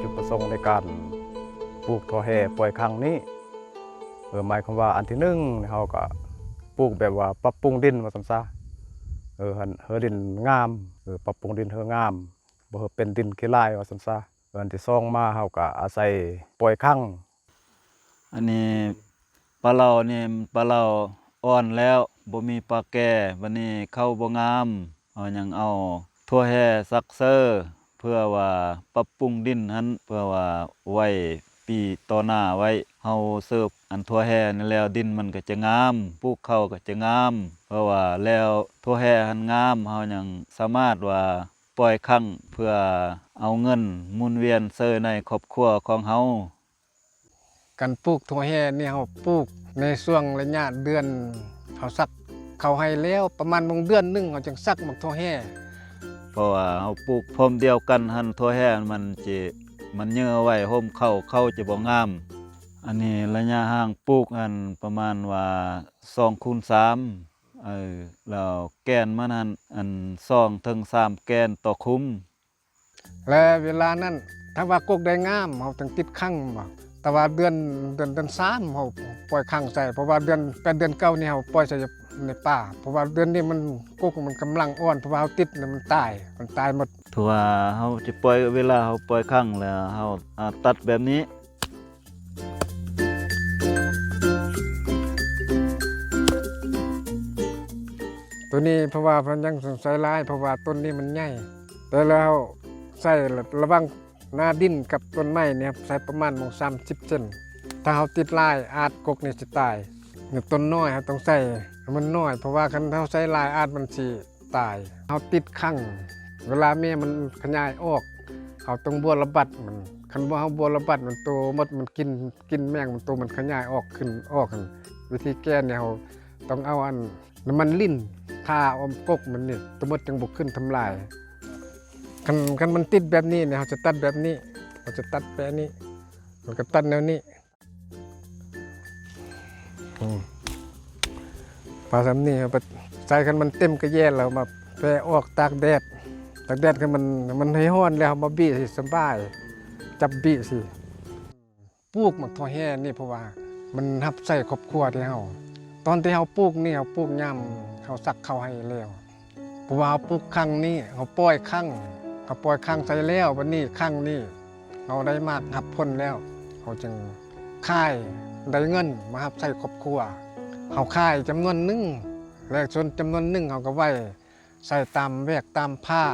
ຈຸດປະສົງໃນການປູກຖົ່ວແຮ່ປ່ອຍຄັງນີ້ ເອີ ໝາຍຄວາມວ່າອັນທີໜຶ່ງ ເຮົາກະປູກແບບວ່າປັບປຸງດິນວ່າຊັ້ນຊະ ເອີ ໃຫ້ເຮີດິນງາມ ເອີ ປັບປຸງດິນເຮີງາມ ບໍ່ໃຫ້ເປັນດິນຂີ້ຫຼາຍວ່າຊັ້ນຊະ. ເອີ ອັນທີສອງມາ ເຮົາກະອາໄສປ່ອຍຄັງ. ອັນນີ້ປາເລົານີ້ ປາເລົາອ່ອນແລ້ວ ບໍ່ມີປາແກ່ ບາດນີ້ເຂົ້າບໍ່ງາມ ເຮົາຍັງເອົາຖົ່ວແຮ່ສັກເຊີ ເພື່ອວ່າປັບປຸງດິນຫັ້ນ ເພື່ອວ່າໄວ້ປີຕໍ່ໜ້າໄວ້ ເຮົາເສີບອັນຖົ່ວແຮ່ນີ້ແລ້ວ ດິນມັນກະຈະງາມ ປູກເຂົ້າກະຈະງາມ ເພາະວ່າແລ້ວຖົ່ວແຮ່ຫັ້ນງາມ ເຮົາຍັງສາມາດວ່າປ່ອຍຄັງ ເພື່ອເອົາເງິນໝູນວຽນໃສ່ໃນຄອບຄົວຂອງເຮົາ. ການປູກຖົ່ວແຮ່ນີ້ ເຮົາປູກໃນຊ່ວງໄລຍະເດືອນ ເຮົາສັກເຂົ້າໄຮ່ແລ້ວ ປະມານເດືອນໜຶ່ງ ເຮົາຈຶ່ງສັກໝາກຖົ່ວແຮ່ ເພາະວ່າເຮົາປູກພ້ອມດຽວກັນຫັ້ນ ຖົ່ວແຮ່ມັນຈະ ມັນເຍື່ອໄວ້ໂຮມເຂົ້າ ເຂົ້າຈະບໍ່ງາມ. ອັນນີ້ໄລຍະຫ່າງປູກຫັ້ນປະມານວ່າສອງຄູນສາມ ເອີ ແລ້ວແກ່ນມັນຫັ້ນ ອັນ ສອງເຖິງສາມແກ່ນຕໍ່ຄຸ້ມ. ແລະເວລານັ້ນ ຖ້າວ່າກົກໄດ້ງາມ ເຮົາຈຶ່ງຕິດຄັງ ແຕ່ວ່າເດືອນ ເດືອນ ເດືອນສາມ ເຮົາປ່ອຍຄັງໃສ່ ເພາະວ່າເດືອນແປດ ເດືອນເກົ້ານີ້ ເຮົາປ່ອຍໃສ່ໃນປ່າ ເພາະວ່າເດືອນນີ້ມັນ ກົກມັນກຳລັງອ່ອນ ເພາະວ່າເຮົາຕິດແລ້ວມັນຕາຍ ມັນຕາຍໝົດ. ຖືວ່າເຮົາຈະປ່ອຍ ເວລາເຮົາປ່ອຍຄັງແລ້ວ ເຮົາ ອາ ຕັດແບບນີ້. ໂຕນີ້ເພາະວ່າເພິ່ນຍັງສົງໄສຫຼາຍ ເພາະວ່າຕົ້ນນີ້ມັນໃຫຍ່ ແຕ່ແລ້ວໃສ່ລະຫວ່າງໜ້າດິນກັບຕົ້ນໄມ້ນີ້ ໃສ່ປະມານໝ່ອງສາມສິບເຊັນ ຖ້າເຮົາຕິດຫຼາຍອາດກົກນີ້ຊິຕາຍ. ແລະຕົ້ນນ້ອຍເຮົາຕ້ອງໃສ່ໃຫ້ມັນນ້ອຍ ເພາະວ່າຄັນເຮົາໃສ່ຫຼາຍອາດມັນຊິ ຕາຍ ເຮົາຕິດຄັງ ເວລາແມ່ມັນຂະຫຍາຍອອກ ເຮົາຕ້ອງບົວລະບັດມັນ ຄັນບໍ່ເຮົາບົວລະບັດມັນ ໂຕມົດມັນກິນ ກິນແມງມັນ ໂຕມັນຂະຫຍາຍອອກຂຶ້ນອອກຫັ້ນ ວິທີແກ້ນີ້ເຮົາຕ້ອງເອົາອັນນ້ຳມັນລິນທາອ້ອມກົກມັນນີ້ ໂຕມົດຈຶ່ງບໍ່ຂຶ້ນທຳລາຍ. ຄັນ ຄັນມັນຕິດແບບນີ້ນີ້ ເຮົາຈະຕັດແບບນີ້ ເຮົາຈະຕັດແປະນີ້ ແລ້ວກໍຕັດແນວນີ້. ອືມ ປາສ່ຳນີ້ ເຮົາໄປໃສ່ ຄັນມັນເຕັມກະແຍແລ້ວ ມາແປະອອກຕາກແດດ ຕາກແດດ ຄັນມັນ ມັນໃຫ້ຮ້ອນແລ້ວ ເຮົາມາບີດໃຫ້ສະບາຍ ຈັບບີດຊີ້. ປູກໝາກຖົ່ວແຮ່ນີ້ ເພາະວ່າມັນຮັບໃຊ້ຄອບຄົວທີ່ເຮົາ ຕອນທີ່ເຮົາປູກນີ້ ເຮົາປູກຍາມເຮົາສັກເຂົ້າໄຮ່ແລ້ວ. ເພາະວ່າເຮົາປູກຄັ້ງນີ້ ເຮົາປ່ອຍຄັ້ງ ເຮົາປ່ອຍຄັ້ງໃສ່ແລ້ວ ບັດນີ້ຄັ້ງນີ້ເຮົາໄດ້ໝາກຮັບຜົນແລ້ວ ເຮົາຈຶ່ງຂາຍໄດ້ເງິນມາຮັບໃຊ້ຄອບຄົວ. ເຮົາຂາຍຈຳນວນໜຶ່ງ ແລະສ່ວນຈຳນວນໜຶ່ງເຮົາກໍໄວ້ໃສ່ຕາມແວກຕາມຜາ.